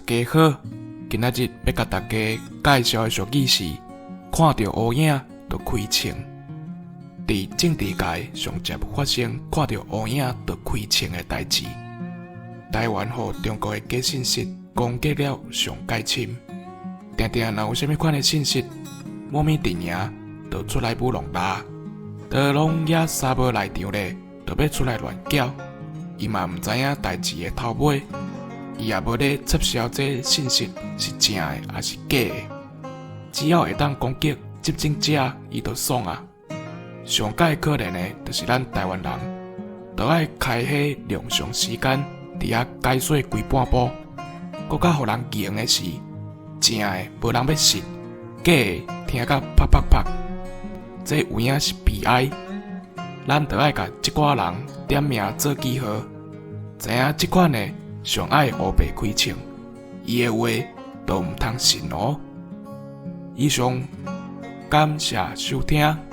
家好，今仔日欲共大家介紹的俗語是：看著烏影就開銃。佇政治界上捷發生看著烏影就開銃的代誌。台灣予中國的假信息攻擊了上蓋深，定定若有啥物款的信息，某物陣營就出來舞弄啦，都攏猶沙無內場咧，就欲出來亂攪。伊嘛毋知影代誌的頭尾，伊也無咧插銷這信息是正的抑是假的，只要會當攻擊執政者，伊就爽啊！上蓋可憐的，就是咱台灣人，都愛開彼冗長時間佇遐解說規半晡，閣較予人疑的是，正的無人欲信，假的聽甲啪啪啪，這有影是悲哀。咱著愛共這寡人點名做記號，知影這款的上愛烏白開銃，伊的話都毋通信哦。以上，感謝收聽。